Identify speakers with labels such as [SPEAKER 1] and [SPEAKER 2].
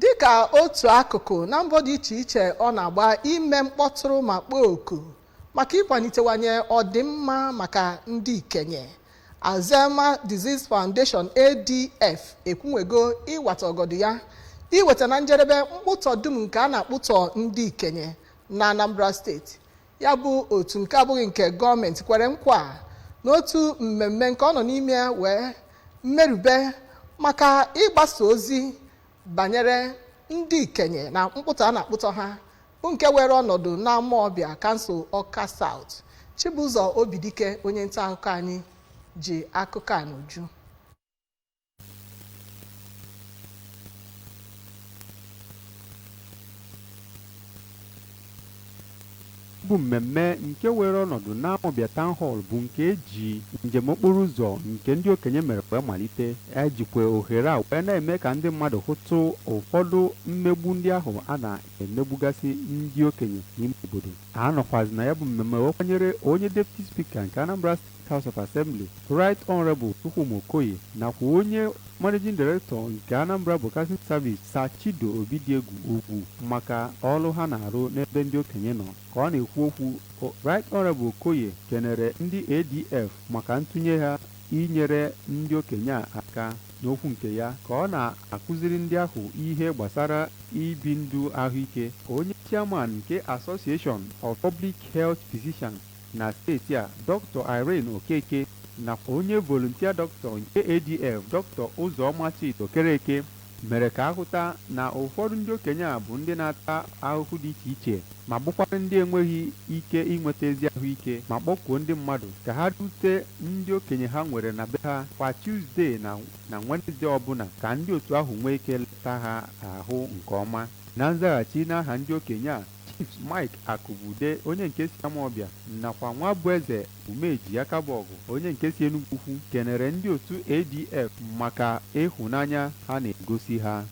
[SPEAKER 1] Dịka otu akụkụ na mbọ dị iche iche ọ na-agba ime mkpọtụrụ ma kpọọ oku maka ịkwalitewanye ọdịmma maka ndị ikenye, Alzheimer Disease Foundation ADF ekwunwego ịwata ọgọdọ ya iweta na njedebe mkpụtọ dum nke a na-akpụtọ ndị ikenye na Anambra Steeti. Ya bụ otu nke abụghị nke gọọmenti kwere nkwa n'otu mmemme nke ọ nọ n'ime ya wee mmerube maka ịgbasa ozi banyere ndị ikenye na mkpụtọ a na-akpụtọ ha, bụ nke were ọnọdụ n'Amawbịa, kansụl Ọka South. Chibụzọ Obidike, onye nta akụkọ anyị, ji akụkọ a n'uju.
[SPEAKER 2] Bụ mmemme nke were ọnọdụ n'Amawbịa Town Hall bụ nke eji njem okporo ụzọ nke ndị okenye mere wee malite. Ejikwa ohere a wee na-eme ka ndị mmadụ hụtụ ụfọdụ mmegbu ndị ahụ a na-emegbugasị ndị okenye n'ime obodo. A nọkwazi na ya bụ mmemme wee kwanyere onye Deputy Speaker nke Anambra State House of Assembly, Right Honorable Chukwuma Okoye, nakwa onye Managing Director nke Anambra Broadcasting Service, Sir Chido Obidiegwu, ugwu maka ọrụ ha na-arụ n'ebe ndị okenye nọ. Ka ọ na-ekwu okwu, Right Honorable Okoye kenere ndị ADF maka ntụnye ha inyere ndị okenye a aka. N'okwu nke ya, ka ọ na-akụziri ndị ahụ ihe gbasara ibi ndụ ahụike, onye chairman nke Association of Public Health Physicians na steeti a, Dr. Irene Okeke, nakwa onye volunteer doctor nke ADF, Dr. Ụzọma Chidi Okereke, mere ka ahụta na ụfọdụ ndị okenye a bụ ndị na-ata ahụhụ dị iche iche ma bụkwara ndị enweghị ike inweta ezi ahụike, ma kpọkuo ndị mmadụ ka ha rute ndị okenye ha nwere na be ha kwa Tuesday na Wednesday ọbụla, ka ndị otu ahụ nwee ike leta ha ahụ nke ọma. Na nzaghachi n'aha ndị okenye a, Chief Mike Akụbude, onye nke si Amawbịa, nakwa Nwabueze Umeji Akabọgụ, onye nke si Enugu Ukwu, kenere ndị otu ADF maka ịhụnanya ha na-egosi ha.